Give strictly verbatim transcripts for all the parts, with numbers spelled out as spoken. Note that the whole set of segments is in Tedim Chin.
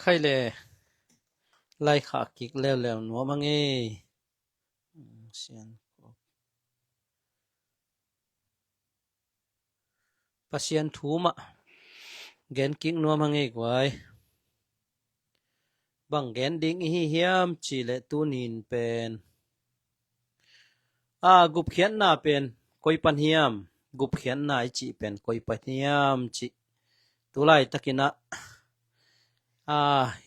Khai le, laikhak kik leuleu nuam a ngei. Sian. Pasian thu mah gen kik nuam a ngei guai. Bang gen ding i hi hiam cih leh tuni in pen, a, gupkhiatna pen koi pan hiam, gupkhiatna i cih pen koi pan hiam cih tu laitakin ah, a,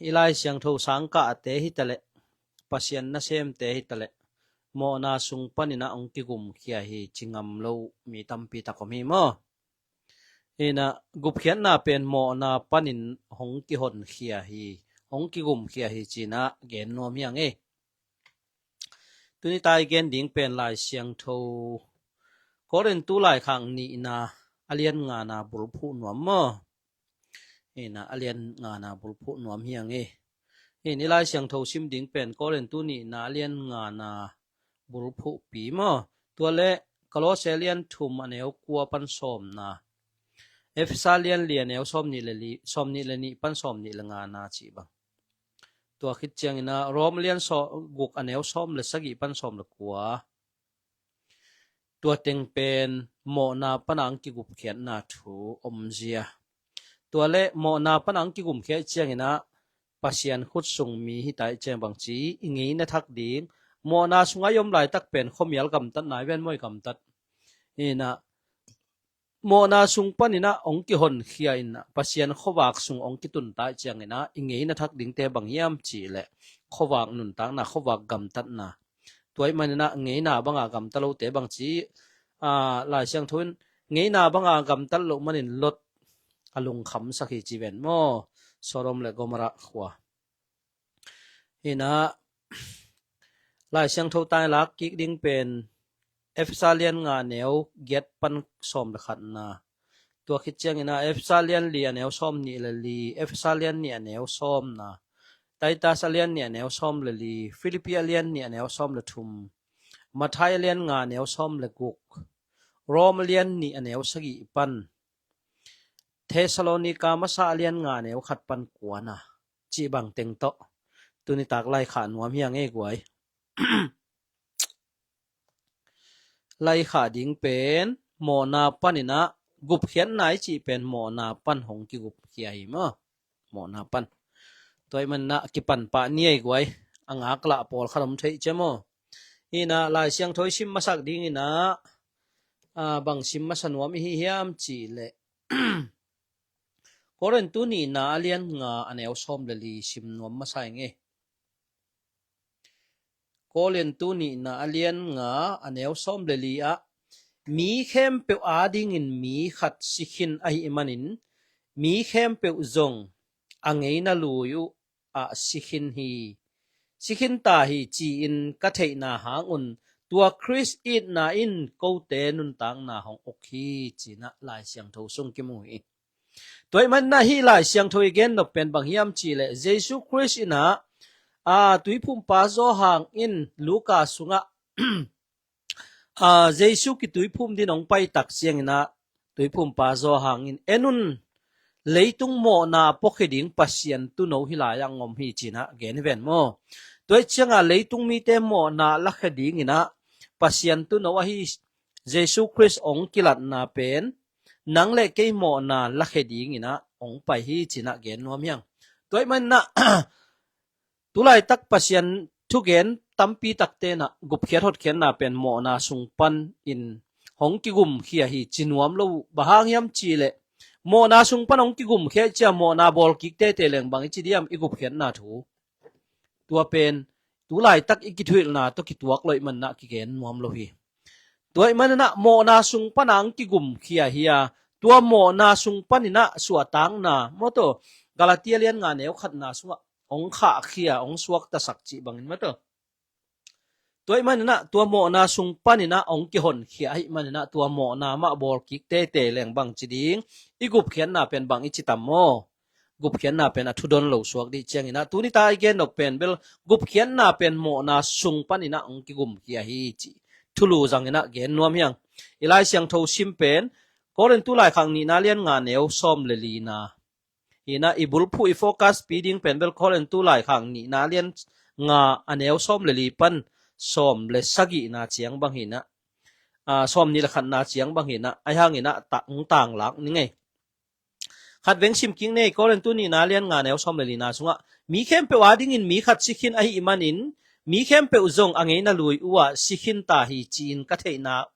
i Lai Siangtho sangkahte hi taleh, Pasian nasemte hi taleh, mawhna sung panin ah hong kigumkhia hi ci ngam lo mi tampi tak om hi maw? Hi in ah, gupkhiatna pen mawhna panin hong kihonkhia hi, hong kigumkhia hi ci in ah gen nuam hi a ngei. Tuni ta i gen ding pen Lai Siangtho Korintu laikhak nihna a lian ngana bulphuh nuam maw? Hi in ah, a lian ngana bulphuh nuam hi a ngei. Hi in i Lai Siangtho sim ding pen Korintu nihna a lian ngana bulphuhpi maw? Tua le Kolose lian thum a neu kua pan sawmna. Efesa lian li a neu sawmnih le li, sawmnih le nih pan sawmnih le ngana cih bang. Tua khit ciangin ah Rom lian saw-, guk a neu sawm le sagih pan sawm le kua. Tua teng pen mawhna pana hong kigupkhiatna thu omzia. Tua le mawhna pana hong kigumkhia i ciangin ah Pasian khut sung mi hi ta i ciang bangci i ngeina thak ding. Mawhna sungah i om laitak pen khuamial gamtatna i ven maw, i gamtat. Hi in ah, mawhna sung panin ah hong kihonkhia in ah Pasian khuavak sung hong kitun ta i ciangin ah i ngeina thak dingte bang hiam cih leh khuavak nuntakna, khuavak gamtatna. Tua ahih manin ah ngeina banga gamta lote bangci, a, Lai Siangtho in ngeina banga gamtat loh manin Lot a lungkhamsak hi ci ven maw? Sodom le Gomorrah khua. Hi in ah, Lai Siangtho tang i lak kik ding pen Efesa lian nga neu giat pan sawm le khatna. Tua khit ciangin ah Efesa lian li a neu sawmnih le li, Efesa lian nih a neu sawmna, Titus a lian nih a neu sawm le li, Filipi a lian nih a neu sawm le thum, Mathai a lian nga a neu sawm le guk, Rom a lian nih a neu sagih pan, Thessalonika masa a lian nga a neu khat pan kuana cih bang teng tawh tuni tak laikhak nuam hi a ngei guai. Laikhak ding pen mawhna panin ah, gupkhiatna i cih pen mawhna pan hong kigupkhia hi maw? Mawhna pan. Tua ahih manin ah kipan pah ni ei guai. A ngaklah pawlkhat om thei cia maw? Hi in ah Lai Siangtho i sim masak dingin ah, a, bang sim masa nuam i hi hiam cih leh Korintu nihna a lian nga a neu sawm le li sim nuam masa i ngei. Korintu nihna a lian nga a neu sawm le li ah, mi khempeuh adingin mi khat si khin ahih manin, mi khempeuh zong a ngeina lui uh ah si khin hi, si khin ta hi ci-in ka theihna hang un, tua Khrist itna in kote nuntakna hong uk hi ci in ah Lai Siangtho sung kimu hi. Tua ahih manin ah hih Lai Siangtho i gen nop pen bang hiam cih leh Jesu Khrist in ah, a, tuiphumpa Johan in Luka sungah, a, Jesu kituiphum din hong pai tak ciangin ah tuiphumpa Johan in, "En un, leitung mawhna puakhia ding Pasian tuuno hih lai-ah hong om hi," ci in ah gen hi ven maw? Tua ahih ciangah leitung mite mawhna lakhia dingin ah Pasian tuuno ahi Jesu Khrist hong kilatna pen nang le kei mawhna lakhia dingin ah hong pai hi ci in ah gen nuam hi hang. Tua ahih manin ah, tu laitak Pasian thugen tampi takte in ah gupkhiat hotkhiatna pen mawhna sung panin hong kigumkhia hi ci nuam lo uh. Bang hang hiam cih leh mawhna sung pan hong kigumkhia i ci a, mawhna bawl kik teitei leng bang i ci diam, i gupkhiatna thu. Tua pen tu laitak i kithuhilhna tawh kituak lo ahih manin ah kigen nuam lo hi. Tua ahih manin ah mawhna sung pan hong kigumkhia hi a, tua mawhna sung panin ah suahtakna, maw taw, Galatia lian nga neu khatna sungah hong khahkhia, hong suaktasak cih bangin, maw taw. Tua ahih manin ah tua mawhna sung panin ah hong kihonkhia ahih manin ah tua mawhna mah bawl kik teitei leng bang ci ding, i gupkhiatna pen bang i ci tam maw? Gupkhiatna pen a thudon lo suak dih ciangin ah tuni ta i gen nop pen bel gupkhiatna pen mawhna sung panin ah hong kigumkhia hi ci thulu zangin ah gen nuam hi hang. I Lai Siangtho sim pen Korintu laikhak nihna lian nga neu sawm le lina. Hi na, i bulphuh i focus pi ding pen bel Korintu laikhak nihna lian nga a neu sawm le li pan sawm le sagihna ciang bang hi na, a, sawm nih le khatna ciang bang hi na, ahi hangin a tak hong tanglak ni ngei. Khat veng sim kik ni ei, Korintu nihna lian nga neu sawm le lina sungah, mi khempeuh adingin mi khat si khin ahih manin, mi khempeuh zong a ngeina lui uh ah si khin ta hi ci-in ka theihna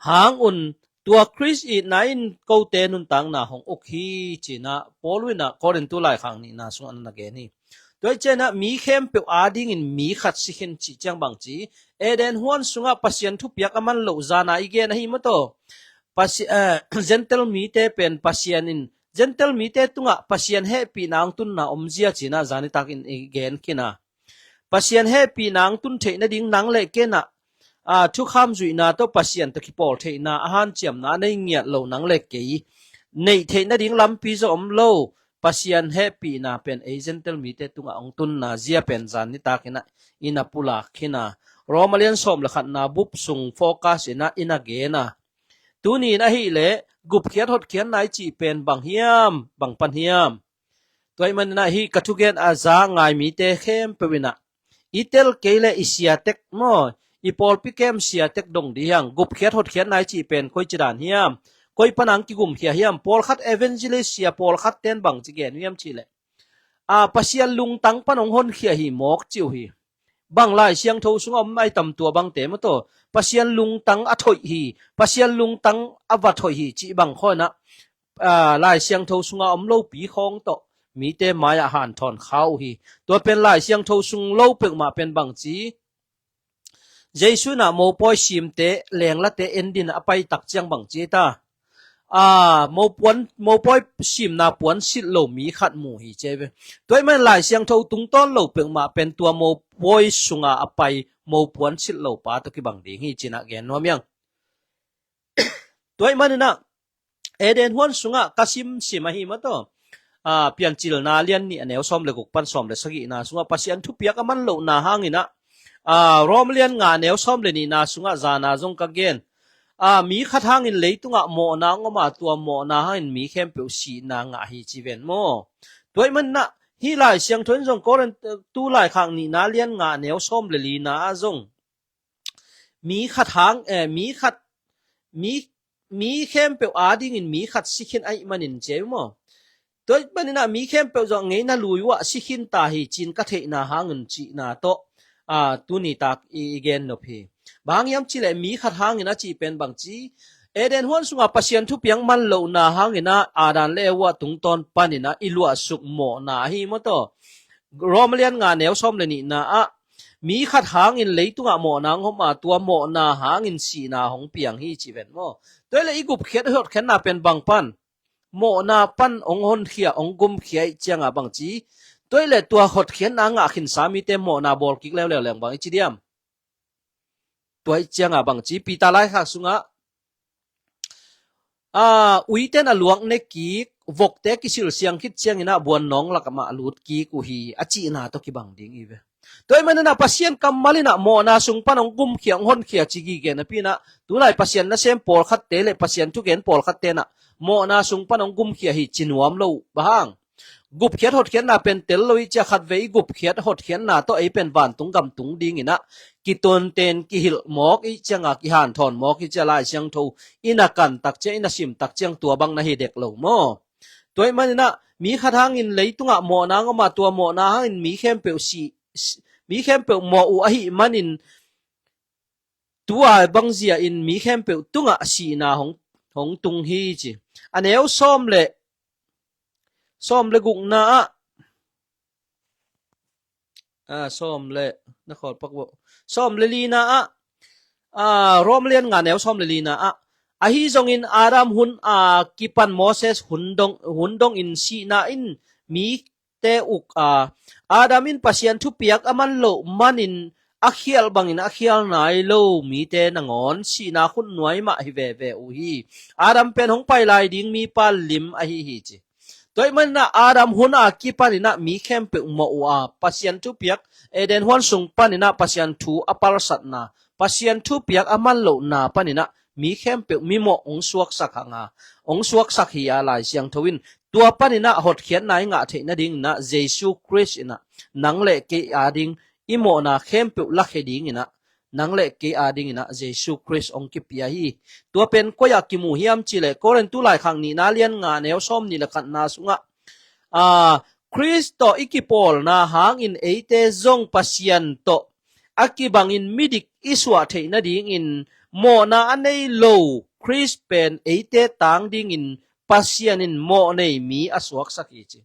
hang un, tua Khrist itna in kote nuntakna hong uk hi, ci-in ah Paul in ah Korintu laikhak nihna sungah na gen hi. Tua hi ciangin ah mi khempeuh adingin mi khat si khin cih ciang bang ci, Eden huan sungah Pasian thupiak a man loh zana i gen ahi maw taw. Pasi-, eh, Gentile mite pen Pasian in, Gentile mite tungah Pasian hehpihna hong tunna omzia ci-in ah zani takin i gen khin a. Pasian hehpihna hong tun theih nading nang le kei in ah, a, thukham zuihna tawh Pasian tawh kipawl theihna, a hanciamna a nei ngiat lo nang le kei neih theih nading lampi zong om lo. Pasian hehpihna pen ei Gentile mite tungah hong tunna zia pen zan nitakin ah i na pulak khin a. Roma lian sawm le khatna bup sung focus in ah i na gen a. Tuni in ahih leh gupkhiat hotkhiatna i cih pen bang hiam, bang pan hiam? Tua ahih manin ah hih ka thugen a za ngai mite khempeuh in ah i tel kei leh i siatek maw, i pawlpi kem siatek dong dih hiang. Gupkhiat hotkhiatna i cih pen koici dan hiam? Koi pan hong kigumkhia hiam? Pawlkhat evangelist sia pawlkhat ten bang ci gen uh hiam cih leh, a, Pasian lungtang pan hong honkhia hi mawk ci uh hi. Bang Lai Siangtho sungah om ai tam tua bangte maw taw. Pasian lungtang a thoih hi. Pasian lungtang a va thoih hi cih bang khawng in ah, a, Lai Siangtho sungah om lopi khawng tawh mite mai-ah hanthawn kha uh hi. Tua pen Lai Siangtho sung lo peuhmah pen bang ci, Jesu in ah mopawi simte, lenglate en dingin a pai tak ciang bang ci ta. A, mopuan, mopawi simna puan silh lo mi khat mu hi ci ve. Tua ahih manin Lai Siangtho tungtawn lo peuhmah pen tua mopawi sunga a pai mopuan silh lo pa tawh kibang ding hi ci-in ah gen nuam hiang. Tua ahih manin ah Eden huan sungah ka simsim ahi maw taw. A, Piancilna lian nih a neu sawm le guk pan sawm le sagihna sungah Pasian thupiak a man lohna hangin ah, a, Rom lian nga a neu sawm le nihna sungah zana zong ka gen. A, mi khat hangin leitungah mawhna hong om a, tua mawhna hangin mi khempeuh sihna ngah hi ci ven maw. Tua ahih manin ah hih Lai Siangtho in zong Korintu laikhak nihna lian nga a neu sawm le lina ah zong mi khat hang, eh, mi khat, mi, mi khempeuh adingin mi khat si khin ahih manin ci maw. Tua ahih manin ah mi khempeuh zong a ngeina lui uh ah si khin ta hi ci-in ka theihna hangin cihna tawh, a, tuni tak i, i gen nop hi. Bang hang hiam cih leh mi khat hangin a cih pen bang ci, Eden huan sungah Pasian thupiak man lohna hangin ah Adam le Eva tungtawn panin ah i luahsuk mawhna ahi maw taw. Rom lian nga a neu sawm le nihna ah mi khat hangin leitungah mawhna hong om a, tua mawhna hangin sihna hong piang hi ci ven maw. Tua ahih leh i gupkhiat hotkhiatna pen bang pan? Mawhna pan hong honkhia, hong gumkhia i cih ciangah bang ci. Tua ahih leh tua hotkhiatna ngah khinsa mite mawhna bawl kik leuleu leng bang i ci diam? Tua i cih ciangah bang ci, Peter laikhak sungah, a, uiten a luak ne kik, vokte kisil siang khit ciangin ah buannawng lakah mah lut kik uh hi, a cihna tawh kibang ding hi ve. Tua ahih manin ah Pasian kammal in ah mawhna sung pan hong gumkhia, hong honkhia ci gige napi in ah, tulai Pasian nasem pawlkhatte le Pasian thugen pawlkhatte in ah mawhna sung pan hong gumkhia hi ci nuam lo uh. Bang hang? Gupkhiat hotkhiatna pen tel lo i cih a, khatvei i gupkhiat hotkhiatna tawh ei pen vantung gam tung dingin ah kitonten kihilh mawk i cih ciangah kihanthawn mawk i cih a, Lai Siangtho i na kan tak ciang, i na sim tak ciang tua bang na hi dek lo maw. Tua ahih manin ah mi khat hangin leitungah mawhna hong om a, tua mawhna hangin mi khempeuh si, si, mi khempeuh mawh uh ahih manin tua bang zia in mi khempeuh tungah sihna hong, hong tung hi ci. A neu sawm le, sawm le gukna ah, a, sawm le, na khawl pak bo. Sawm le lina ah, a, Rom lian nga a neu sawm le lina ah, ahi zongin Adam hun a kipan Moses hun dong, hun dongin sihna in mi te uk a, Adam in Pasian thupiak a man loh manin a khial bangin a khial nai lo mite nangawn sihna khut nuai mah hi veve uh hi. Adam pen hong pai lai ding mipa lim ahi hi ci. Tua ahih manin ah Adam hun a kipanin ah mi khempeuh mawh uh a, Pasian thupiak, Eden huan sung panin ah Pasian thu a palsatna, Pasian thupiak a man lohna panin ah mi khempeuh mimawh hong suaksak hang a, hong suaksak hi a, Lai Siangtho in Tua paninah hotkhiatna i ngah theih nadinginah Jesu Khrist inah nang le kei ading i mawhna khempeuh lakhia dinginah nang le kei adinginah Jesu Khrist hong kipia hi. Tua pen koi-ah kimu hiam cihleh Korintu laikhak nihna lian nga neu sawm nih le khatna sungah, aa, Khrist tawh i kipawlna hangin eite zong Pasian tawh a kibangin midik i suah theih nadingin mawhna a nei lo Khrist pen eite tang dingin Pasian in mawh nei mi a suaksak hi ci.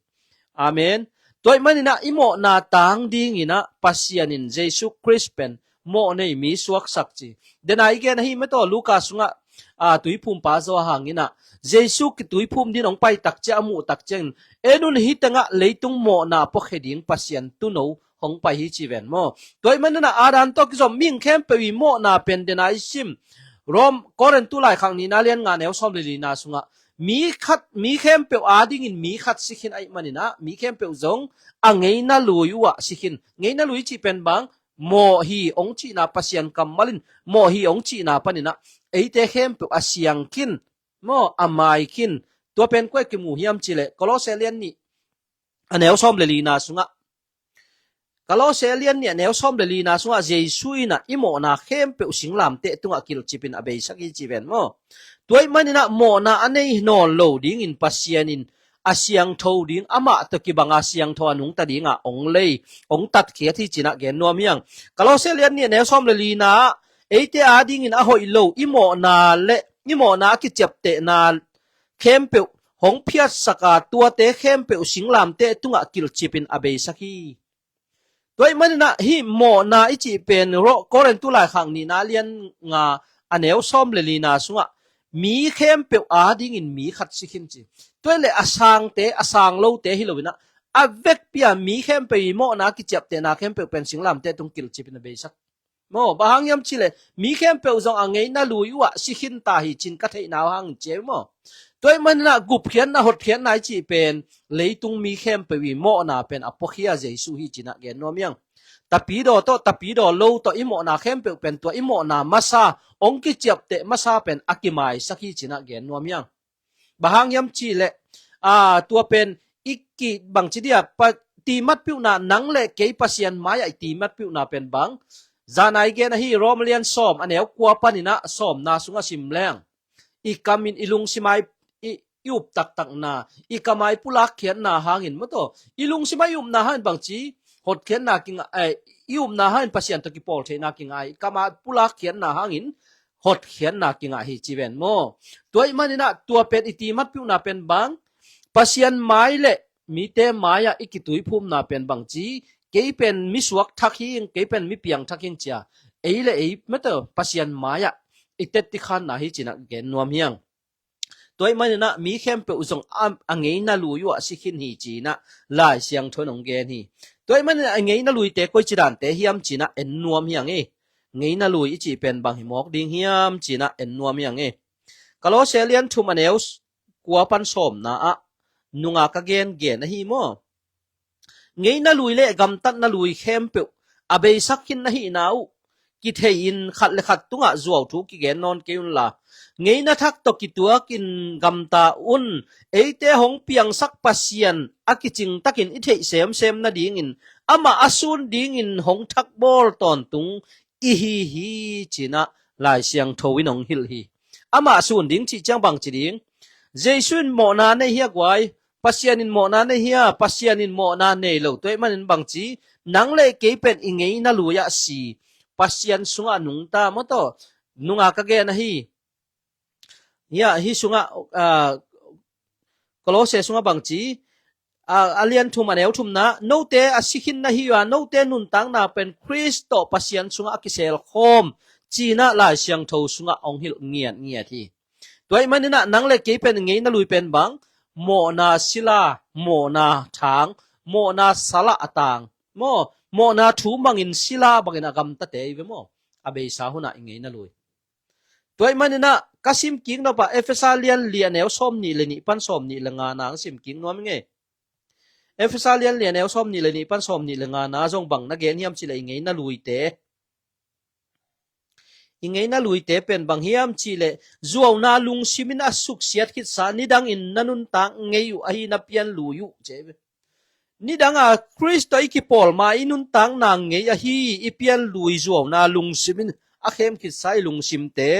Amen. Tua ih maninah i mawhna tang dinginah Pasian in Jesu Khrist pen mawh nei mi suaksak ci. Dena i gen ahi mataw Luka sungah, a, tuiphumpa zaw a hanginah Jesu kituiphum din hong pai takciah a muh takciangin, en un, hih tengah leitung mawhna puakhia ding Pasian tuuno hong pai hi ci ven maw. Tua ih maninah Adam tawh kizom mihing khempeuh i mawhna pen dena i sim Rom, Korintu laikhak nihna lian nga neu sawm le lina sungah mi khat, mi khempeuh adingin mi khat si khin ahih maninah mi khempeuh zong a ngeina lui uhah si khin. Ngeina lui cih pen bang, mawh hi hong cihna, Pasian kammal in mawh hi hong cihna paninah eite khempeuh a siang khin maw, a mai khin. Tua pen koi-ah kimu hiam cihleh Kolose lian nih a neu sawm le lina sungah, Kolose lian nih a neu sawm le lina sungah Jesu inah i mawhna khempeuh singlamteh tungah kilhcipin a beisak hi ci ven maw. Tua ih maninah mawhna a nei nawn lo dingin Pasian in a siangtho ding, amah tawh kibanga siangtho a nungta dingah hong lei, hong tatkhiat hi cinah gen nuam hiang. Kolose lian nih a neu sawm le lina ah eite adingin a hoih lo i mawhna le i mawhna a kiciaptehna khempeuh hong phiatsaka tuate khempeuh singlamteh tungah kilhcipin a beisak hi. Tua ih maninah hih mawhna i cih pen Ro-, Korintu laikhak nihna lian nga a neu sawm le lina sungah mi khempeuh adingin mi khat si khin ci. Tua ih leh a sangte, a sang lote hi loinah a vekpi-a mi khempeuh i mawhna kiciaptehna khempeuh pen singlamteh tung kilhcipin a beisak. Maw, bang hang hiam cihleh mi khempeuh zong a ngeina lui uhah si khinta hi cin ka theihna uh hangin ci ei maw. Tua ih maninah gupkhiatna, hotkhiatna i cih pen leitung mi khempeuh i mawhna pen a puakhia Jesu hi cinah gen nuam hiang. Tapidaw tawh, tapidaw lo tawh i mawhna khempeuh pen tua i mawhna masa, hong kiciapteh masa pen a kimaisak hi cinah gen nuam hiang. Bang hang hiam cihleh, a, tua pen i ki bangci dia, pa, timatpiuhna, nang le kei Pasian mai-ah i timatpiuhna pen bang, zana i gen ahi Rom lian sawm a neu kua paninah sawmna sungah sim leng, i kamin i lungsim ai i, i up taktakna, i kam ai pulakkhiatna hangin mataw, i lungsim ai i upna hangin bangci hotkhiatna kingah, eh, i upna hangin Pasian tawh kipawl theihna kingah, i kam ai pulakkhiatna hangin hotkhiatna kingah hi ci ven maw. Tua ih maninah tua pen i timatpiuhna pen bang, Pasian mai le mite mai-ah i kituiphumna pen bangci, kei pen mi suak thak hing, kei pen mi piang thak hing cia, ei le ei mataw Pasian mai-ah i tetti khanna hi cinah gen nuam hiang. Tua ih maninah mi khempeuh zong a, a ngeina lui uhah si khin hi cinah Lai Siangtho in hong gen hi. Tua ih maninah a ngeina luite koici dante hiam cinah en nuam hiang e. Ngeina lui i cih pen bang hi mawk ding hiam cinah en nuam hiang e. Kolose lian thum a neu kua pan sawmna ah nungak a gengen ahi maw. Ngeina lui le gamtatna lui khempeuh a beisak khin na hihna uh kithei-in khat le khat tungah zuau thu kigen nawn kei unla, ngeina thak tawh kituakin gamta un. Eite hong piangsak Pasian a kicing takin i theih semsem nadingin amah a sun dingin hong thakbawl tawntung i hi hi cinah Lai Siangtho in hong hilh hi. Amah sun ding cih ciang bangci ding? Jesu in mawhna nei hi a guai. Pasian in mawhna nei hi a, Pasian in mawhna nei lo. Tua ih manin bangci, nang le kei pen i ngeina lui-ah si, Pasian sungah nungta mataw. Nungak a gen ahi. Hia, hih sungah, ah, Kolose sungah bangci, a, a lian thum a neu thumna, note a si khin na hi uh a, note nuntakna pen Khrist tawh Pasian sungah a kiselkhawm cinah Lai Siangtho sungah hong hilh ngiatngiat hi. Tua ih maninah nang le kei pen ngeina lui pen bang, mawhna sila, mawhna thang, mawhna salah a tang maw, mawhna thu mangin sila bangin a gamtate i ve maw. A beisa hunah i ngeina lui. Tua ih maninah ka sim kik nopah Efesa lian li a neu sawm nih le nih pan sawm nih le nga na ang sim kik nuam i ngei. Efesa lian li a neu sawm nih le nih pan sawm nih le nga na zong bang na gen hiam cih leh i ngeina luite, I ngeina luite pen bang hiam cih leh, zuauna lungsimin a suksiat khitsa nidangin na nuntak ngei uh ahi na pian lui uh ci hi ve. Nidanga Khrist tawh i kipawl ma i nuntakna ngei ahi i pian lui zuauna lungsimin a khem khitsa i lungsimte.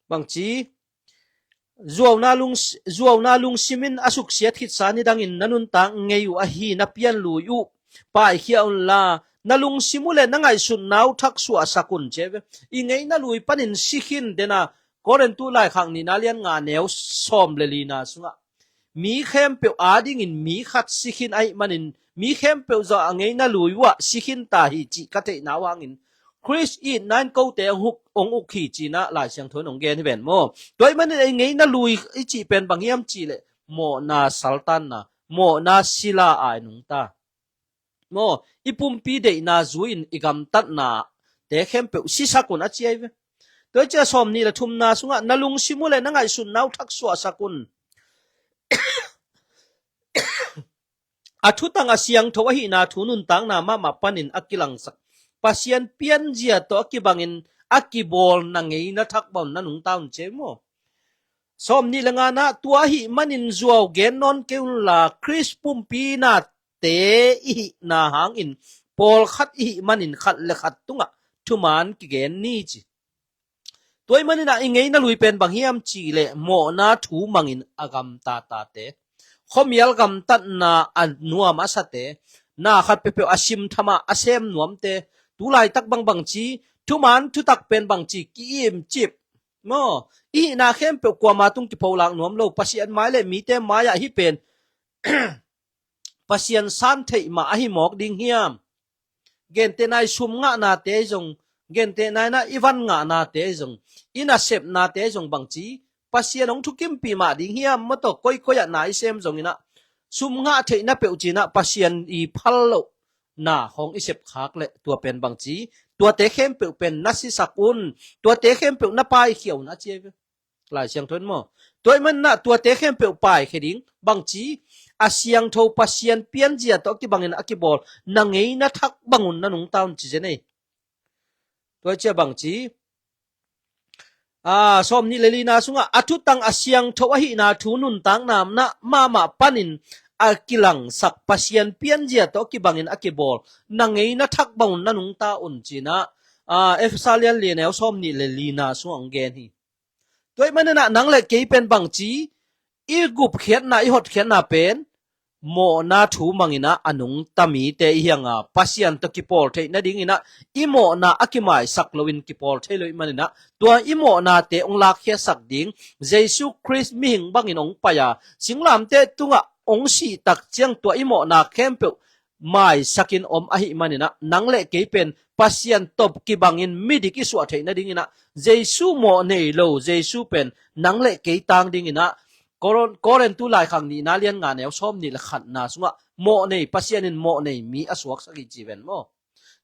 Bangci, zuauna lung, zuauna lungsimin a suksiat khitsa nidangin na nuntak ngei uh ahi na pian lui uh paikhia unla, na lungsim uh le na ngaihsutna uh thak suahsak un ci hi ve. I ngeina lui panin si khin dena Korintu laikhak nihna lian nga neu sawm le lina sungah mi khempeuh adingin mi khat si khin ahih manin mi khempeuh zawh a ngeina lui uh ah si khin ta hi cih ka theihna uh hangin Khrist itna in kote hong uk, hong uk hi cinah Lai Siangtho in hong gen hi ven maw. Tua ahih manin ei ngeina lui i cih pen bang hiam cih leh mawhna saltanna, mawhna sila a i nungta maw, i pumpi deihna zui-in i gamtatnate khempeuh sisak un a ci hi ve. Tua hi ciah sawm nih le thumna sungah na lungsim uh le na ngaihsutna uh thak suahsak un. A thutang a siangtho ahihna thu nuntakna mahmah panin a kilangsak Pasian pianzia tawh a kibangin a kibawl na ngeina thak bang un na nungta un ci hi maw. Sawm nih le ngana, tua ahih manin zuau gen nawn kei unla Khrist pumpi nate i hihna hangin pawlkhat i hih manin khat le khat tungah thuman kigen ni ci. Tua ahih maninah i ngeina lui pen bang hiam cih leh mawhna thu mangin a gamtatate, khuamial gamtatna a nuam a sate, na khat peuhpeuh a simthamah a sem nuamte, tulaitak bang bangci, thuman thutak pen bangci ki-imcip maw, i hihna khempeuh kuama tung kipholak nuam lo, Pasian mai le mite mai-ah hih pen Pasian san theih mah ahi mawk ding hiam? Gentehna i sum ngahnate zong, gentehna inah i van ngahnate zong, i nasepnate zong bangci Pasian hong thukimpih mah ding hiam? Maw, tawh koikoi ah na i sem zonginah sum ngah theihna peuh cinah Pasian i phal loh na hong i sepkhak leh tua pen bangci, tuate khempeuh pen na sisak un, tuate khempeuh na paikhia un a ci hi ve. Lai Siangtho in maw. Tua ahih maninah tuate khempeuh paikhia ding, bangci, a siangtho Pasian pianzia tawh a kibangin a kibawl na ngeina thak bang un na nungta un ci zen ei. Tua hi ciah bangci, a, sawm nih le lina sungah a thutang a siangtho ahihna thu nuntakna mahmah panin a kilangsak Pasian pianzia tawh a kibangin a kibawl na ngeina thak bang un na nungta un cinah, a, Efesa lian li neu sawm nih le lina sungah hong gen hi. Tua ahih maninah nang le kei pen bangci, i gupkhiatna, i hotkhiatna pen mawhna thu manginah a nungta mite i hi hanga, Pasian tawh kipawl theih nadinginah i mawhna a kimaisak loin kipawl thei lo ahih maninah tua i mawhnate hong lakkhiasak ding, Jesu Khrist mihing bangin hong pai-a singlamteh tungah hong sih tak ciang tua i mawhna khempeuh maisakin om ahih maninah nang le kei pen Pasian tawh kibangin midik i suah theih nadinginah Jesu mawh nei lo, Jesu pen nang le kei tang dinginah Korin-, Korintu laikhak nihna lian nga neu sawm nih le khatna sungah mawh nei, Pasian in mawh nei mi a suaksak hi ci ven maw.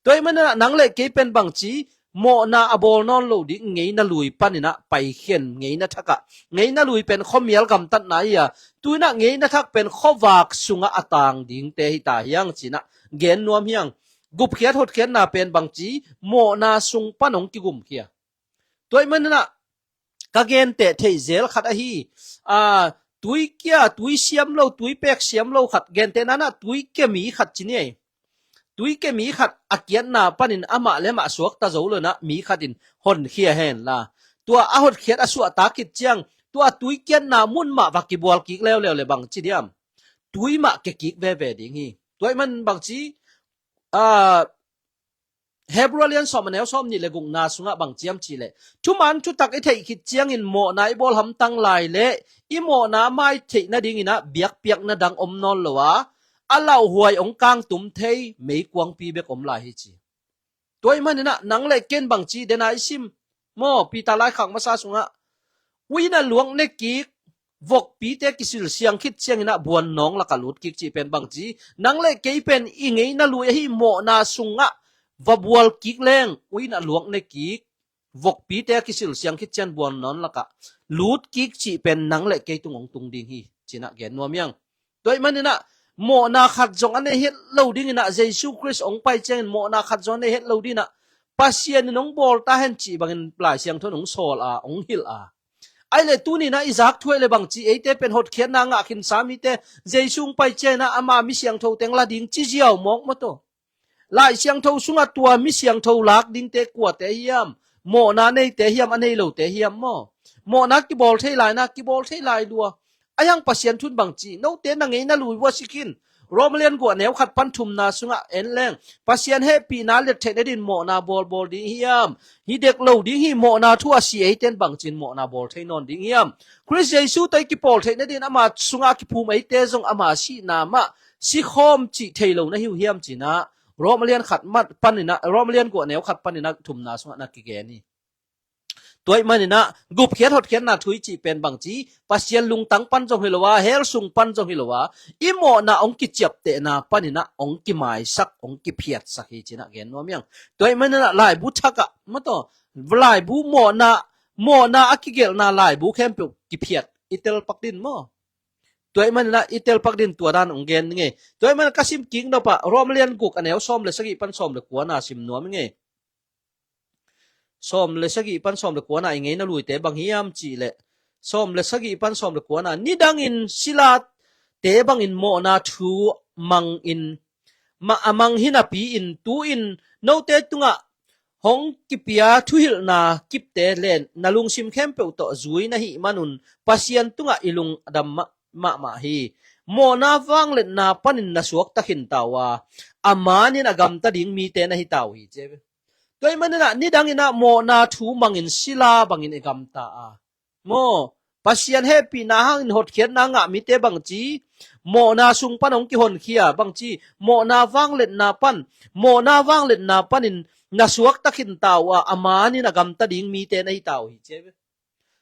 Tua ahih maninah nang le kei pen bangci, mawhna a bawl nawn lo ding ngeina lui paninah paikhian ngeina thakah, ngeina lui pen khuamial gamtatna hi-a, tuinah ngeina thak pen khuavak sungah a tang dingte hi ta hiang cinah gen nuam hiang. Gupkhiat hotkhiatna pen bangci, mawhna sung pan hong kigumkhia. Tua ahih maninah ka genteh theih zel khat ahi, a, tuikia, tui siam lo, tuipek siam lo khat, gentehna inah tuikia mi khat ci ni ei. Tuikia mi khat a kiatna panin amah le amah suakta zo lo inah mi khat in honkhia henla, tua a hotkhiat a suahtak khit ciang tua tuikiatna mun mah va kibual kik leuleu le bangci diam? Tui mah kia kik veve ding hi. Tua ahih man bangci, a, Hebrew lian sawm a neu sawm nih le gukna sungah bang ciam cihleh, thuman thutak i theih khit ciangin mawhna i bawl hamtang lai leh i mawhna a mai theih nadinginah biakpiakna dang om nawn lo a, a lauhuai hong kangtum thei meikuangpi bek om lai hi ci. Tua ahih maninah nang le ken bangci dena i sim maw, Peter laikhak masa sungah, ui na luak ne kik, vokpite kisil siang khit cianginah buannawng lakah lut kik cih pen bangci, nang le kei pen i ngeina lui ahi mawhna sungah va bual kik leng, ui na luak ne kik, vokpite kisil siang khit cian buannawng lakah lut kik cih pen nang le kei tung hong tung ding hi cinah gen nuam hiang. Tua ahih maninah mawhna khat zong a nei het lo dinginah, Jesu Khrist hong pai ciangin mawhna khat zong a nei het lo dinginah, Pasian in hong bawl ta hen cih bangin Lai Siangtho in hong sawl a, hong hilh a. Ahih leh tuni-in ah i zak thu ahih leh bang ci, eite pen hotkhiatna ngah khinsa mite, Jesu hong pai ciangin ah ama mi siangtho teng la ding ci ziau mawk maw taw. Lai Siangtho sungah tua mi siangtho lak dingte kuate hiam? Mawhna neite hiam, a nei lote hiam maw? Mawhna kibawl thei lai na, kibawl thei lai lua. Ahi hang Pasian thu in bang ci, note na ngei na lui uh a si khin. Rom lian guk a neu khat pan thumna sungah en leng, Pasian hehpihna let theih nadingin mawhna bawlbawl ding hiam? Hi dek lo ding hi, mawhna thu a si eite in bang ci-in mawhna bawl thei nawn ding hiam? Khrist Jesu tawh i kipawl theih nadingin ama sungah a kiphum eite zong ama sihna mah sikhawm cih thei lo na hi uh hiam ci-in ah Rom lian khat mah panin ah, Rom lian guk a neu khat panin ah thumna sungah na kigen hi. Tua ahih manin ah gupkhiat hotkhiatna thu i cih pen bang ci, Pasian lungtang pan zong hi lo a, hell sung pan zong hi lo a, i mawhna hong kiciaptehna panin ah hong kimaisak, hong kiphiatsak hi ci-in ah gen nuam hi hang. Tua ahih manin ah laibu thak ah maw taw, laibu mawhna, mawhna a kigelhna laibu khempeuh kiphiat i tel pak ding maw? Tua ahih manin ah i tel pak ding, tua dan hong gen ning ei. Tua ahih manin ah ka sim kik nop ah Rom lian guk a neu sawm le sagih pan sawm le kuana sim nuam ning ei. Sawm le sagih pan sawm le kuana i ngeina luite bang hiam cih leh, sawm le sagih pan sawm le kuana, nidangin silate bangin mawhna thu mangin, ma-, a mang hi napi-in, tu-in note tungah hong kipia thuhilhna kipte le na lungsim khempeuh tawh zui na hih manun Pasian tungah i lungdam mah, mahmah hi. Mawhna vangliatna panin na suakta khin ta uh a, a manin a gamta ding mite na hi ta uh hi ci. Tua ahih manin ah nidangin ah mawhna thu mangin sila bangin i gamta a, maw, Pasian hehpihna hangin hotkhiatna ngah mite bang ci, mawhna sung pan hong kihonkhia bang ci, mawhna vangliatna pan, mawhna vangliatna panin na suakta khin ta uh a, a manin a gamta ding mite na hi ta uh hi ci.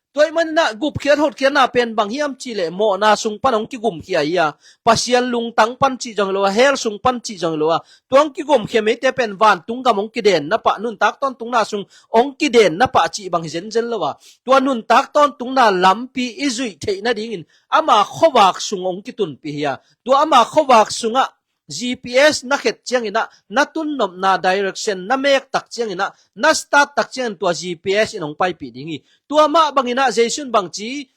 Tua ahih manin ah gupkhiat hotkhiatna pen bang hiam cih leh mawhna sung pan hong kigumkhia hi a, Pasian lungtang pan cih zong hi lo a, hell sung pan cih zong hi lo a, tua hong kigumkhia mite pen vantung gam hong kidenna pah, nuntak tawntungna sung hong kidenna pah cih bang hi zenzen lo a, tua nuntak tawntungna lampi i zuih theih nadingin ama khuavak sung hong kitunpih hi a, tua ama khuavak sungah G P S na khet ciangin ah, na tunnopna direction na mek tak ciangin ah, na start tak ciangin tua G P S in hong paipih ding hi. Tua mah bangin ah Jesu in bang ci,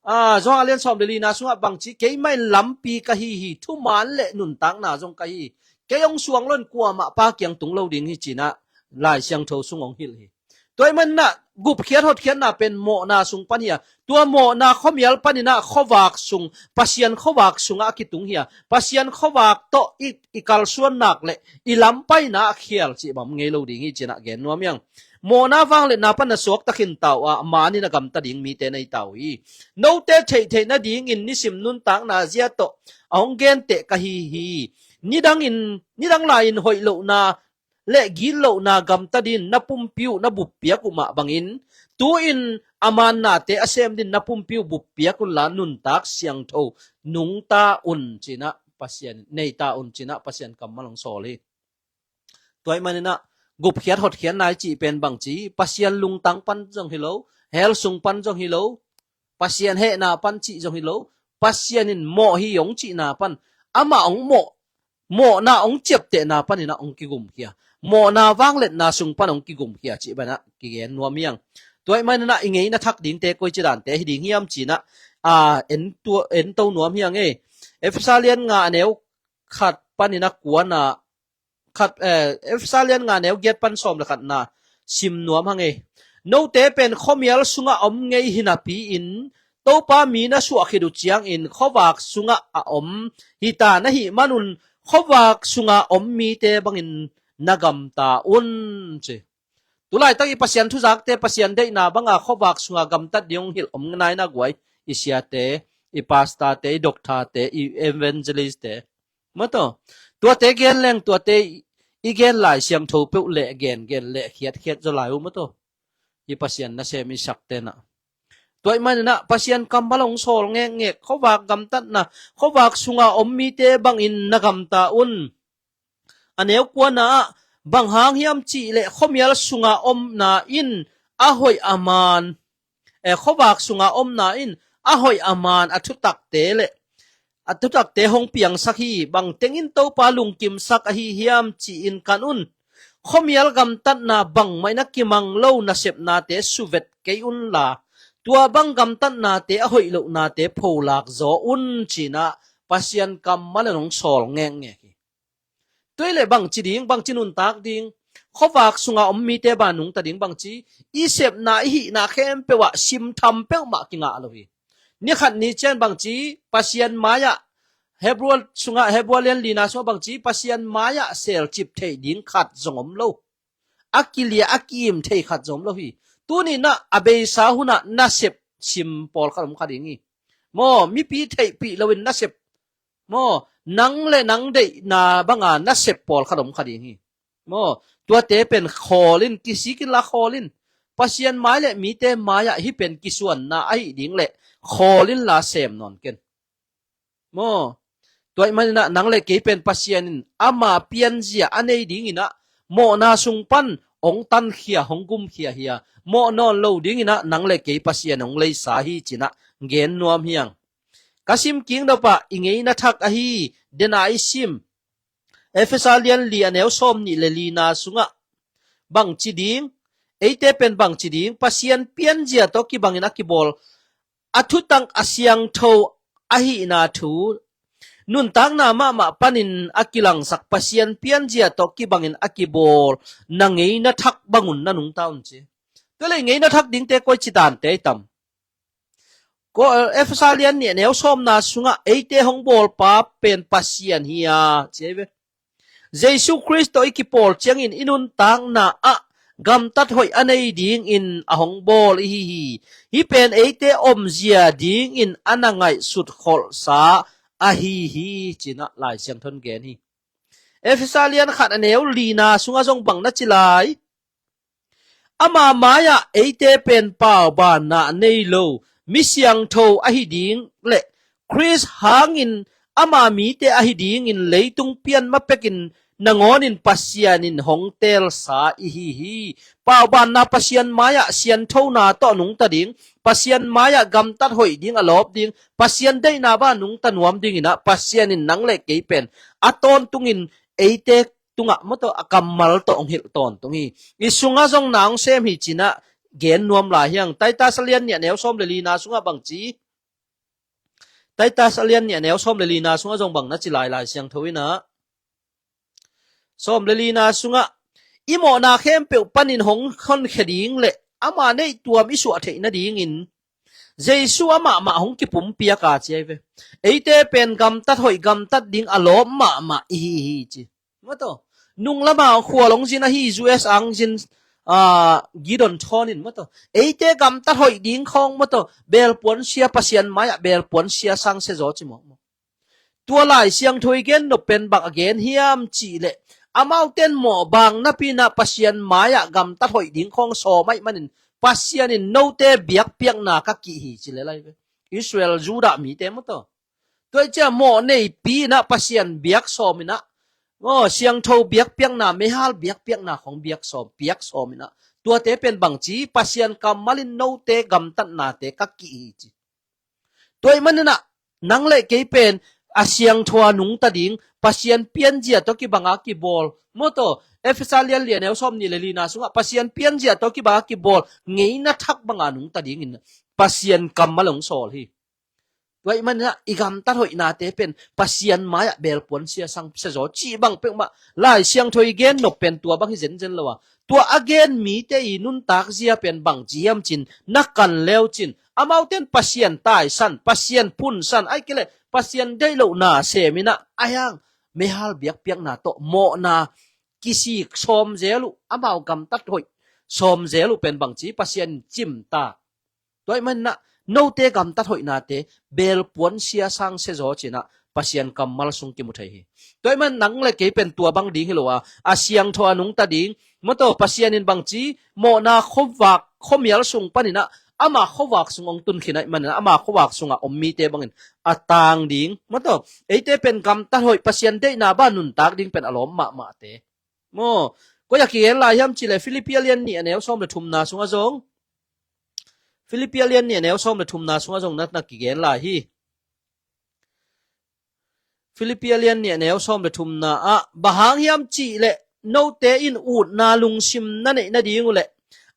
ah, Johan lian sawm le lina sungah bang ci, keimah in lampi ka hi hi, thuman le nuntakna zong ka hi hi. Kei hong suang lo in kuamah Pa kiang tung lo ding hi ci-in ah Lai Siangtho sung hong hilh hi. Tua ahih manin ah gupkhiat hotkhiatna pen mawhna sung pan hi a, tua mawhna khuamial panin ah khuavak sung, Pasian khuavak sungah a kitung hi a, Pasian khuavak tawh i, i kalsuan nak le i lampaina a khial cih bang ngei lo ding hi ci-in ah gen nuam hi hang. Mawhna vangliatna pan na suakta khin ta uh a, a manin a gamta ding mite na hi ta uh hi. Note theihtheih nadingin nisim nuntakna zia tawh a hong genteh ka hi hi. Nidangin, nidang lai-in hoih lohna le gitlohna gamta dingin na pumpi uh na buppiak uh mah bangin, tu-in a mannate a sem dingin na pumpi uh buppiak unla nuntak siangtho nungta un ci-in ah Pasian, neita un ci-in ah Pasian kammal hong sawl hi. Tua ahih manin ah gupkhiat hotkhiatna i cih pen bang ci, Pasian lungtang pan zong hi lo, hell sung pan zong hi lo, Pasian hehna pan cih zong hi lo, Pasian in mawh hi hong cihna pan, amah hong mawh, mawhna hong ciaptehna panin ah hong kigumkhia, mawhna vangliatna sung pan hong kigumkhia cih bangin ah kigen nuam hi hang. Tua ahih manin ah i ngeina thak dingte koici dante hi ding hiam ci-in ah, ah, en tua, en to nuam hi hang ei. Efesa lian nga a neu khat panin ah kuana khat, eh, Efesa lian nga neu giat pan sawm le khatna sim nuam hang ei. Note pen khuamial sungah om ngei hi napi-in, Topa mi na suah khit uh ciangin khuavak sungah a om hi ta na hih manun, khuavak sunga om mite bangin na gamta un ci. Tulaitak i Pasian thuzakte, Pasian deihna banga khuavak sunga gamtat ding hong hilh om nai na guai, i siate, i pastorte, i doctorte, i evangelistte. Maw taw, tuate gen leng, tuate i gen Lai Siangtho peuh leh gen, gen leh khiat, khiat zaw lai uh maw taw. I Pasian nasem i sakte na. Tua ahih manin ah Pasian kammal hong sawl ngekngek, khuavak gamtatna, khuavak sunga om mite bangin na gamta un. A neu kuana ah, bang hang hiam cih leh khuamial sunga omna in a hoih a man, eh, khuavak sunga omna in a hoih a man a thutakte le a thutakte hong piangsak hi. Bang tengin Topa lungkimsak ahi hiam ci-in kan un. khuamial gamtatna bangmah in a kimang lo nasepnate suvet kei unla, tua bang gamtatnate a hoih lohnate pholak zaw un, cinah Pasian kammal in hong sawl ngekngek hi. Tua hileh bangci ding, bangci nuntak ding, khuavak sunga om mite bang nungta ding, bangci i sepna i hihna khempeuh ah simtham peuhmah kingah lo hi. Ni khat ni ciang bangci Pasian mai-ah, Hebru sungah, Hebru lian lina sungah bangci Pasian mai-ah selcip theih ding khat zong om lo. A kilia a ki-im thei khat zong om lo hi. Tuninah a beisa hunah nasep sim pawlkhat om kha ding hi. Maw, mipi theihpih loin nasep, maw, nang le nang deihna banga nasep pawlkhat om kha ding hi. Maw, tuate pen khawl in, kisik inla khawl in. Pasian mai le mite mai-ah hih pen kisuanna ahih ding le khawl inla sem nawn ken. Maw, tua ahih maninah nang le kei pen Pasian in ama pianzia a nei dinginah mawhna sung pan hong tankhia, hong gumkhia hi a, mawh nawn lo dinginah nang le kei Pasian hong leisa hi cinah gen nuam hi hang. Ka sim kik nopah i ngeina thak ahi dena i sim Efesa lian li a neu sawm nih le lina sungah bangci ding, eite pen bangci ding, Pasian pianzia tawh kibangin a kibawl a thutak a siangtho ahihna thu, nuntakna mahmah panin a kilangsak Pasian pianzia tawh kibangin a kibawl na ngeina thak bangun na nungta un ci. Tua le ngeina thak dingte koi ci dante i tam? Ko, Efesa lian nih a neu sawmna sungah eite hong bawlpa pen Pasian hi a, ci ahi ve. Jesu Khrist tawh i kipawl ciangin i nuntakna ah gamtat hoih a nei dingin a hong bawl ihi hi. Hih pen eite omzia dingin a na ngaihsut kholhsa ahi hi, cinah Lai Siangtho in gen hi. Efesa lian khat a neu lina sungah zong bang na ci lai? Ama mai-ah eite pen paubanna a nei lo mi siangtho ahi ding le Khrist hangin ama mite ahi dingin leitung pian ma pekin nangawnin Pasian in hong teelsa ihi hi. Paubanna Pasian mai-ah sianthona tawh nungta ding, Pasian mai-ah gamtat hoih ding, a lawp ding, Pasian deihna bang nungta nuam dinginah Pasian in nang le kei pen a tawntungin eite tungah mawtaw a kammal tawh hong hilh tawntung hi. I sungah zong na hong sem hi cinah gen nuam lai hi hang. Titus a lian nih a neu sawm le lina sungah bangci? Titus a lian nih a neu sawm le lina sungah zong bang na ci lai, Lai Siangtho inah? Sawm le lina sungah i mawhna khempeuh panin hong honkhia ding le ama neih tuam i suah theih nadingin Jesu amah mah hong kipumpiak a, ci ahi ve. Eite pen gamtat hoih gamtat ding a lawp mahmah ihi hi, ci. Mawtaw, nung lama khualong zin ahi U S ang zin, ah, Gideon Thon in mawtaw, eite gamtat hoih ding khawng mawtaw, belpuan sia, Pasian mai-ah belpuan sia sang sia zaw ci mawh. Tua Lai Siangtho i gen nop pen bang a gen hiam cihleh, amaute in mawh bang napi inah Pasian mai-ah gamtat hoih ding khawng sawm ahih manin Pasian in note biakpiakna ka kih hi, ci le lai ve. Israel, Judah mite mawtaw, tua ahih ciang mawh neipi inah Pasian biak sawm inah, aw, siangtho biakpiakna, meihal biakpiakna khawng biak sawm, piak sawm inah, tuate pen bangci? Pasian kammal in note gamtatnate ka kih hi, ci. Tua ahih maninah nang le kei pen a siangtho a nungta ding, Pasian pianzia tawh kibanga kibawl, mawtaw, Efesa lian li a neu sawm nih le lina sungah Pasian pianzia tawh kibanga kibawl ngeina thak banga nungta dingin Pasian kammal hong sawl hi. Tua ahih maninah i gamtat hoihnate pen Pasian mai-ah belpuan sia sang sia zaw cih bang peuhmah Lai Siangtho i gen nop pen tua bang hi zenzen lo a, tua a gen mite i nuntak zia pen bangci hiam cin, na kan leu cin, amaute in Pasian taisan, Pasian phunsan, ahih kei leh Pasian deih lohna sem inah, a hiang meihal biakpiakna tawh mawhna kisik sawm zel uh, amau gamtat hoih sawm zel uh pen bangci? Pasian in cimtak. Tua ahih maninah note gamtat hoihnate belpuan sia sang sia zaw cinah Pasian kammal sung kimu thei hi. Tua ahih man nang le kei pen tua bang ding hi lo a, a siangtho a nungta ding, mawtaw, Pasian in bangci? Mawhna khuavak, khuamial sung paninah ama khuavak sung hong tunkhin ahih maninah ama khuavak sungah om mite bangin a tang ding, mawtaw, eite pen gamtat hoih, Pasian deihna bang nuntak ding pen a lawm mahmahte. Maw, koi a kigen lai hiam cihleh Filippi a lian nih a neu sawm le thumna sungah zong, Filippi a lian nih a neu sawm le thumna sungah zong na, na kigen lai hi. Filippi a lian nih a neu sawm le thumna ah bang hang hiam cihleh note in utna lungsim na neih nading uh leh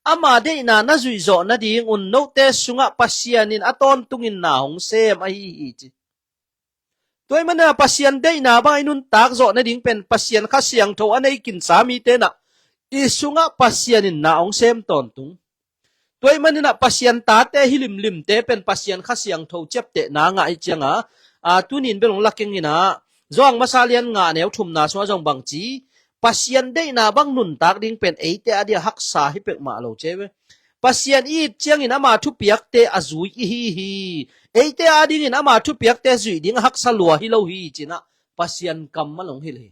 ama deihna na zuih zawh nadingun note sungah Pasian in a tawntungin na hong sem ahi hi ci. Tua ahih manin ah Pasian deihna bang i nuntak zawh nading pen Pasian Kha Siangtho a nei kinsa mite in ah i sungah Pasian in na hong sem tawntung. Tua ahih manin ah Pasian tate hi limlimte pen Pasian Kha Siangtho ciaptehna ngah ahih ciangin ah, a, tuni in bel hong la keng in ah, Johan masa lian nga a neu thumna sungah zong bang ci, Pasian deihna bang nuntak ding pen eite a dia haksa hi pek mah lo ci ve. Pasian i it ciangin ama thupiakte a zui i hi hi. Eite a dingin ama thupiakte zuih ding a haksa lua hi lo hi ci-in ah Pasian kammal hong hilh hi.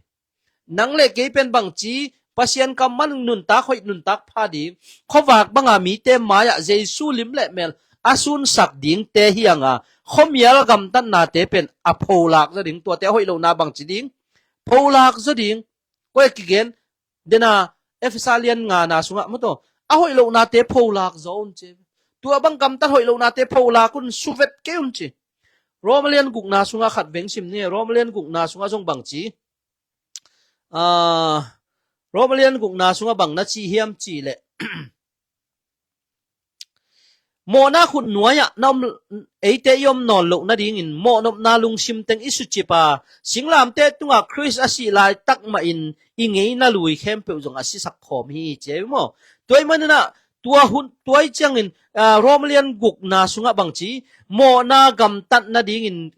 Nang le kei pen bang ci, Pasian kammal nuntak hoih nuntak pha ding, khuavak banga mite mai-ah Jesu lim le mel a sunsak dingte hi hang a, khuamial gamtatnate pen a pholak zaw ding, tuate a hoih lohna bang ci ding, pholak zaw ding. Koi a kigen, dena Efesa lian ngana sungah maw taw, a hoih lohnate pholak zaw un ci. Tua bang gamtat hoih lohnate pholak un, suvet kei un ci. Roma lian gukna sungah khat veng sim ni, Roma lian gukna sungah zong bang ci. Ah, Roma lian gukna sungah bang na ci hiam cih leh, mawhna khut nuai-ah na om, eite i om nawn loh nadingin mawhnopna lungsim teng i sucip a, singlamteh tungah Khrist a sih laitak mahin i ngeina lui khempeuh zong a sisak khawm hi ci ei maw. Tua ahih manin ah tua hun, tua ahih ciangin, ah, Roma lian gukna sungah bang ci, mawhna gamtat nadingin,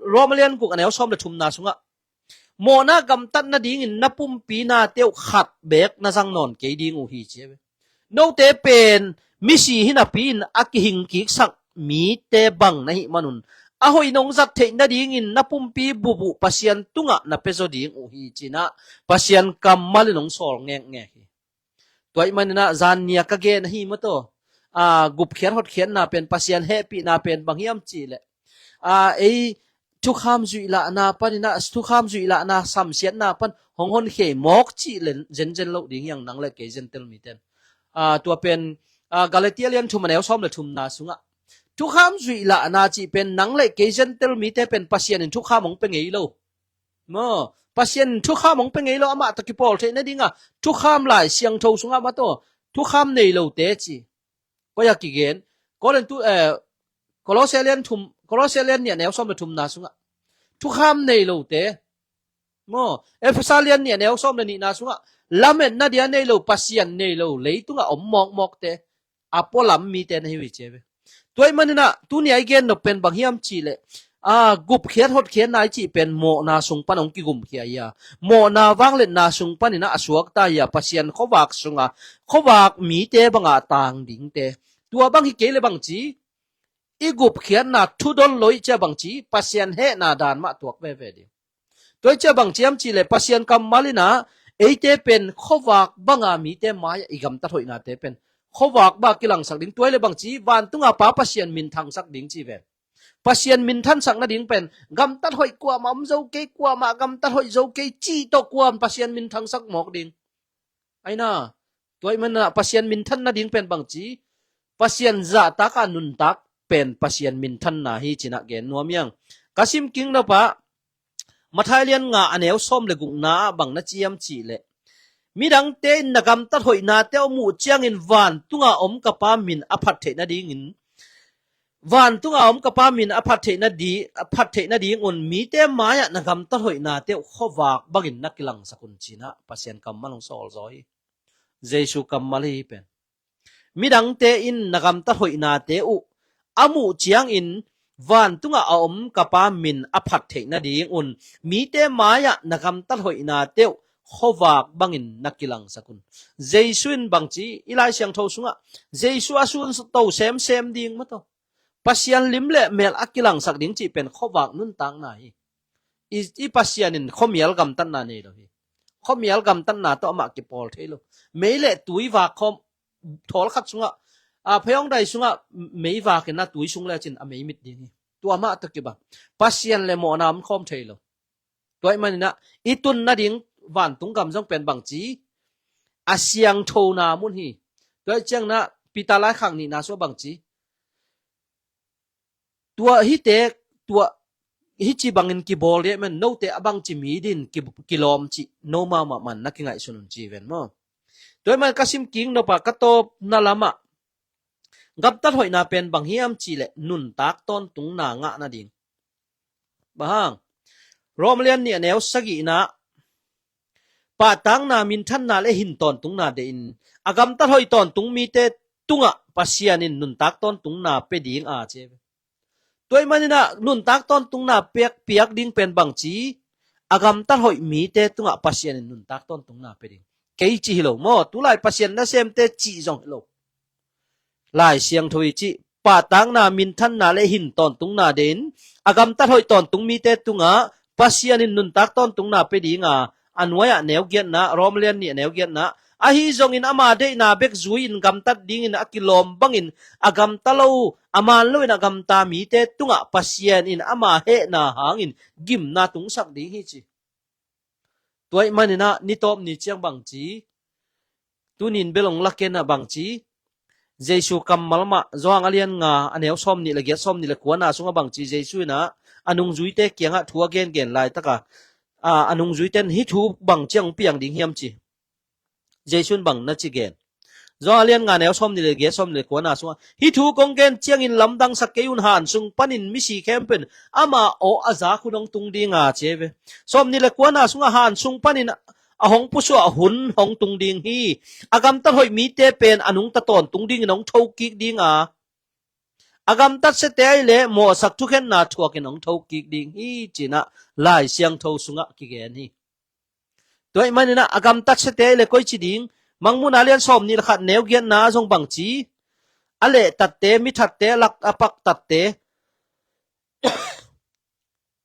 Roma lian guk a neu sawm le thumna sungah, mawhna gamtat nadingin na pumpi nate uh khat beek na zang nawn kei ding uh hi ci. Note pen misi hi napi-in a kihing kiksak mite bang na hih manun, a hoih nong zat theih nadingin na pumpi bup uh Pasian tungah na pia zaw ding uh hi ci-in ah Pasian kammal in hong sawl ngekngek hi. Tua ahih manin ah zan nia ka gen ahi maw taw, a, gupkhiat hotkhiatna pen, Pasian hehpihna pen bang hiam cih leh, a, ei thukham zuihlahna panin ah, thukham zuihlahna samsiatna pan hong honkhia mawk cih leh zenzen loh ding hi hang, nang le kei Gentile mite in. A, tua pen, a, Galatia lian thum a neu sawm le thumna sungah thukham zuihlahna cih pen nang le kei Gentile mite pen Pasian in thukham hong pia ngei lo. Maw, Pasian in thukham hong pia ngei lo, amah tawh kipawl theih nadingah thukham Lai Siangtho sungah maw taw, thukham nei lote ci. Koi a kigen, Korintu, eh, Kolose lian thum, Kolose lian nih a neu sawm le thumna sungah thukham nei lote. Maw, Efesa lian nih a neu sawm le nihna sungah lametna dia nei lo, Pasian nei lo, leitungah om mawkmawkte, a pualam mite na hi uh hi ci ve. Tua ahih manin ah tuni a i gen nop pen bang hiam cih leh, a, gupkhiat hotkhiatna i cih pen mawhna sung pan hong kigumkhia hi a, mawhna vangliatna sung panin ah a suakta hi a, Pasian khuavak sungah khuavak mite bangah a tang dingte. Tua bang hi kei leh bang ci, i gupkhiatna thudon lo i cih a bang ci, Pasian hehna dan mah tuak veve ding. Tua i cih a bang ci hiam cih leh Pasian kammal in ah eite pen khuavak banga mite mai-ah i gamtat hoihnate pen khuavak banga kilangsak ding. Tua hi leh bang ci, vantunga Pa Pasian minthangsak ding ci ve. Pasian minthansak nading pen gamtat hoih kuamah om zo kei, kuamah gamtat hoih zo kei cih tawh kuamah Pasian minthangsak mawk ding. Aina, tua ahih manin ah Pasian minthan nading pen bang ci, Pasian zahtak a nuntak pen Pasian minthanna hi ci-in ah gen nuam hi hang. Ka sim kik nop ah, Mathai lian nga a neu sawm le gukna ah bang na ci hiam cih leh, midangte in na gamtat hoihnate uh muh ciangin vantunga om ka Pa min a phat theih nadingin, vantunga om ka Pa min a phat theih nadi-, a phat theih nadingun mite mai-ah na gamtat hoihnate uh khuavak bangin na kilangsak un ci-in ah Pasian kammal hong sawl zaw hi. Jesu kammal hi pen. Midangte in na gamtat hoihnate uh a muh ciangin vantunga a om ka Pa min a phat theih nadingun mite mai-ah na gamtat hoihnate uh khuavak bangin na kilangsak un. Jesu in bang ci, i Lai Siangtho sungah Jesu a sunto semsem ding maw taw, Pasian lim le mel a kilangsak ding cih pen khuavak nuntakna hi. I, i Pasian in khuamial gamtatna nei lo hi. Khuamial gamtatna tawh amah kipawl thei lo. Mei le tui vak khawm, thawl khat sungah, a, pheiawng dai sungah mei vak in a tui sung lecin a mei mit ding hi. Tua mah tawh kibang, Pasian le mawhna om khawm thei lo. Tua ahih manin ah i tun nading vantung gam zong pen bang ci, a siangthona mun hi. Tua ahih ciangin ah Peter laikhak nihna sungah bang ci, tua hite, tua hici bangin kibawl dih ahih man note a bangci mi din ki, kilawm cih no mahmah man na kingaihsun un ci ven maw. Tua ahih man ka sim kik nop a ka tawpna lamah gamtat hoihna pen bang hiam cih leh nuntak tawntungna ngah nading. Bang hang? Rom lian nih a neu sagihna, pahtakna, minthanna le hin tawntungna deih in a gamtat hoih tawntung mite tungah Pasian in nuntak tawntungna pia ding a ci. Tua ahih manin ah nuntak tawntungna piak, piak ding pen bangci, a gamtat hoih mite tungah Pasian in nuntak tawntungna pia ding. Kei ci hi lo maw, tulai Pasian nasemte cih zong hi lo. Lai Siangtho i cih, pahtakna, minthanna le hin tawntungna deih in a gamtat hoih tawntung mite tungah Pasian in nuntak tawntungna pia ding a, a nuai-ah neu giatna, Rom lian nih a neu giatna, ahi zongin ama deihna bek zui-in gamtat dingin a kilawm bangin a gamta lo, a man loin a gamta mite tungah Pasian in ama hehna hangin gimna tungsak ding hi ci. Tua ahih manin ah ni tawp ni ciang bangci, tunin bel hong lakin ah bangci, Jesu kammal mah, Johan a lian nga a neu sawm nih le giat, sawm nih le kuana sungah bangci, Jesu in ah a nungzuite kiangah thu a gengen laitak a, a, a nungzuite in hih thu bang ciang hong piang ding hiam ci. Jesu in bang na ci gen? Johan a lian nga neu sawm nih le giat, sawm nih le kuana sungah, hih thu kong gen ciangin lamdangsak kei un, han sung panin misi khempeuh in ama aw a zak hun hong tung ding a ci ve. Sawm nih le kuana sungah, han sung panin a hong pusuah hun hong tung ding hi. A gamtat hoih mite pen a nungta tawntung dingin hong thokik ding a, a gamtat siate ahih leh mawhsak thukhenna thuakin hong thokik ding hi ci-in ah Lai Siangtho sungah kigen hi. Tua ahih manin ah a gamtat siate ahih leh koici ding, Mangmuhna lian sawm nih le khat neu giatna zong bangci, a lehtatte, mithatte, a lak a paktatte.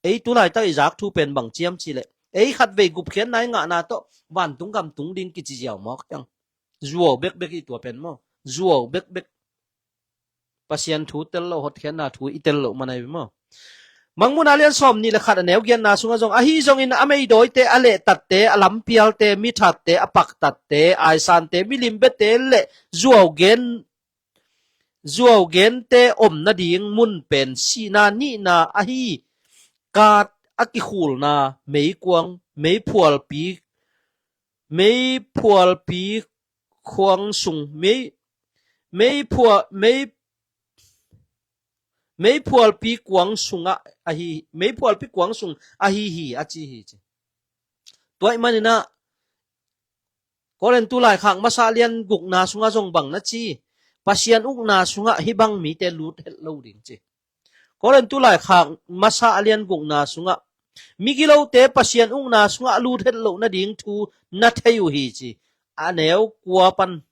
Ei tu laitak i zak thu pen bang hiam cih leh, ei khatvei gupkhiatna i ngahna tawh vantung gam tung ding kici ziau mawk ciang. Zuau bekbek hi tua pen maw. Zuau bekbek. Pasian thu tel lo, hotkhiatna thu i tel lo man ahi ve maw. Mangmuhna lian sawm nih le khat a neu giatna sungah zong, ahi zongin a meidawite, a lehtatte, a lampialte, mithatte, a paktatte, aisante, milimbete le zuau gen, zuau gente om nading mun pen sihna nihna ahi kat a kikhulna meikuang, meiphualpi, meiphualpi kuang sung, mei, meiphua, mei, meiphualpi kuang sungah ahi, meiphualpi kuang sung ahi hi a ci hi ci. Tua ahih manin ah Korintu laikhak masa lian gukna sungah zong bang na ci, Pasian ukna sungah hih bang mite lut het lo ding ci. Korintu laikhak masa a lian gukna sungah, migilote Pasian ukna sungah lut het loh nading thu na thei uh hi ci. A neu kua pan,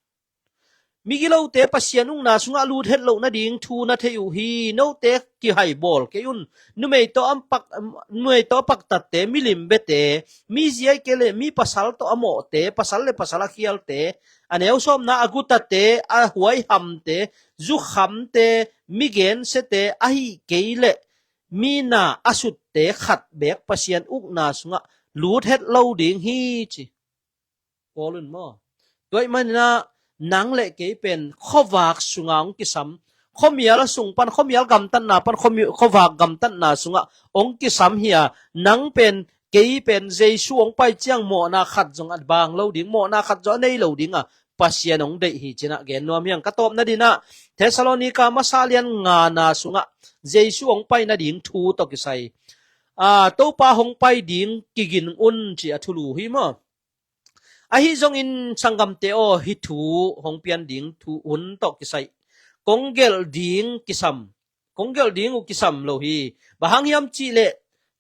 migilote Pasian ukna sungah lut het loh nading thu na thei uh hi. Note kihaibawl kei un. Numei tawh a pak, numei tawh a paktatte, milimbete, mi ziai kei le mi pasal tawh a mawhte, pasal le pasal a khialte, a neu sawmna, a gutate, a huaihamte, zukhamte, migensiate, ahi kei le mi na a sutte khat beek Pasian ukna sungah lut het lo ding hi ci. Paul in maw. Tua ahih manin ah nang le kei pen khuavak sungah hong kisam. Khuamial a sung pan, khuamial gamtatna pan, khuami-, khuavak gamtatna sungah hong kisam hi a, nang pen, kei pen Jesu hong pai ciang mawhna khat zong a bang lo ding, mawhna khat zong a nei lo ding a, Pasian hong deih hi ci-in ah gen nuam hi hang. Ka tawpna dingin ah Thessalonika masa lian ngana sungah Jesu hong pai nading thu tawh kisai, a, Topa hong pai ding kigin un ci a thulu hi maw. Ahi zongin sanggamte aw, hih thu hong pian ding thu hun tawh kisai kong gelh ding kisam, kong gelh ding uh kisam lo hi. Bang hang hiam cih leh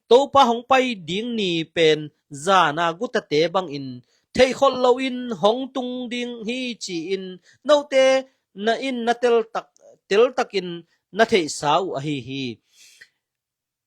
Topa hong pai ding ni pen zan a gutate bangin theihkholh loin hong tung ding hi ci-in note na in na teltak, teltakin na theihsa uh ahi hi.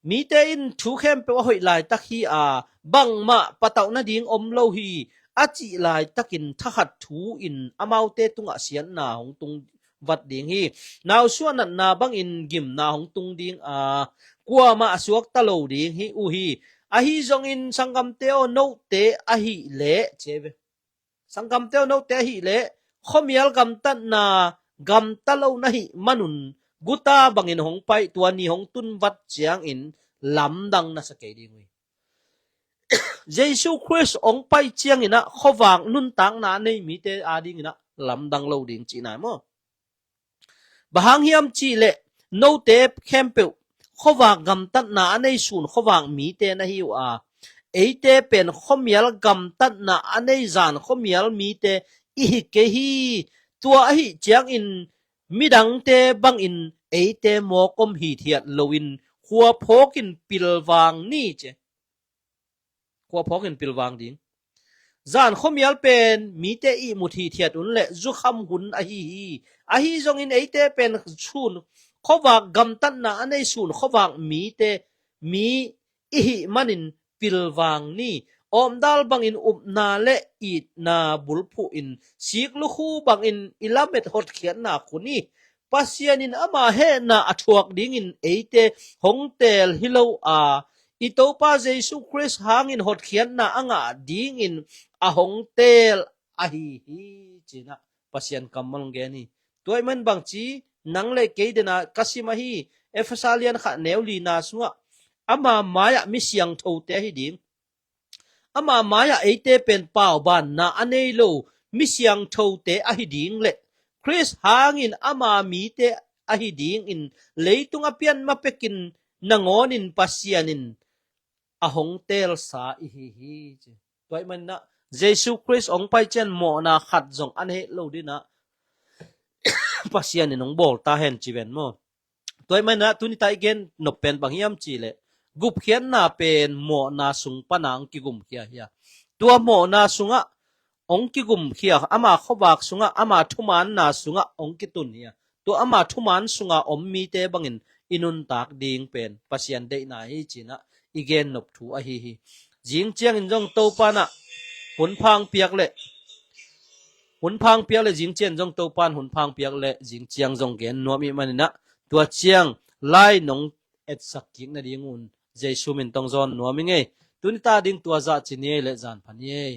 Mite in thu khempeuh a hoih laitak hi a, bangmah patauh nading om lo hi, a cih laitakin thakhat thu in amaute tungah siatna hong tung vat ding hi. Nausuah natna bangin gimna hong tung ding a, kuamah a suakta lo ding hi uh hi. Ahi zongin sanggamte aw, note ahih leh, ci ve. Sanggamte aw, note ahih leh khuamial gamtatna gamta lo na hih manun guta bangin hong pai, tua ni hong tun vat ciangin lamdang na sa kei ding uh hi. Jesu Khrist hong pai ciangin ah khuavak nuntakna a nei mite adingin ah lamdang lo ding cihna hi maw? Bang hang hiam cih leh note khempeuh khuavak gamtatna a nei sun khuavak mite na hi uh a, eite pen khuamial gamtatna a nei zan khuamial mite i hi kei hi. Tua ahi ciangin midangte bangin eite mawk om hithiat loin khua phawkin pilvang ni ci. Khua phawkin pilvang ding. Zan khuamial pen mite ihmut hithiat un leh zukham hun ahi hi. Ahi zongin eite pen sun khuavak gamtatna a nei sun khuavak mite mi i hih manin pilvang ni. Awmdal bangin upna le itna bulphuh in, siklukhu bangin i lamet hotkhiatna khun hi. Pasian in ama hehna a thuak dingin eite hong teel hi lo a, i Topa Jesu Khrist hangin hotkhiatna a ngah dingin a hong teel ahi hi, ci-in ah Pasian kammal hong gen hi. Tua ahih manin bangci, nang le kei denin ah ka sim ahi, Efesa lian khat neu lina sungah ama mai-ah mi siangthote ahi ding, ama mai-ah eite pen paubanna a nei lo mi siangthote ahi ding le Khrist hangin ama mite ahi dingin leitung a pian ma pekin nangawnin Pasian in a hong teelsa i hi hi, ci. Tua ahih manin ah Jesu Khrist hong pai ciang mawhna khat zong a nei lo dingin ah Pasian in hong bawl ta hen ci ven maw? Tua ahih manin ah tuni-a i gen nop pen bang hiam cih leh gupkhiatna pen mawhna sung pan a hong kigumkhia hi a, tua mawhna sungah hong kigumkhia, ama khuavak sungah, ama thumaanna sungah hong kitun hi a, tua ama thumaan sunga om mite bangin i nuntak ding pen Pasian deihna hi, ci-in ah i gen nop thu ahi hi. Zing ciangin zong Topa in ah hun pha hong piak le, hun pha hong piak le zing ciangin zong Topa in hun pha hong piak le zing ciang zong gen nuam i hih manin ah tua ciang lai nong etsak kik nading un Jesu min tawh hong zawn nuam ing ei. Tuni-a ding tua zah ci ni ei le, zan pha ni ei.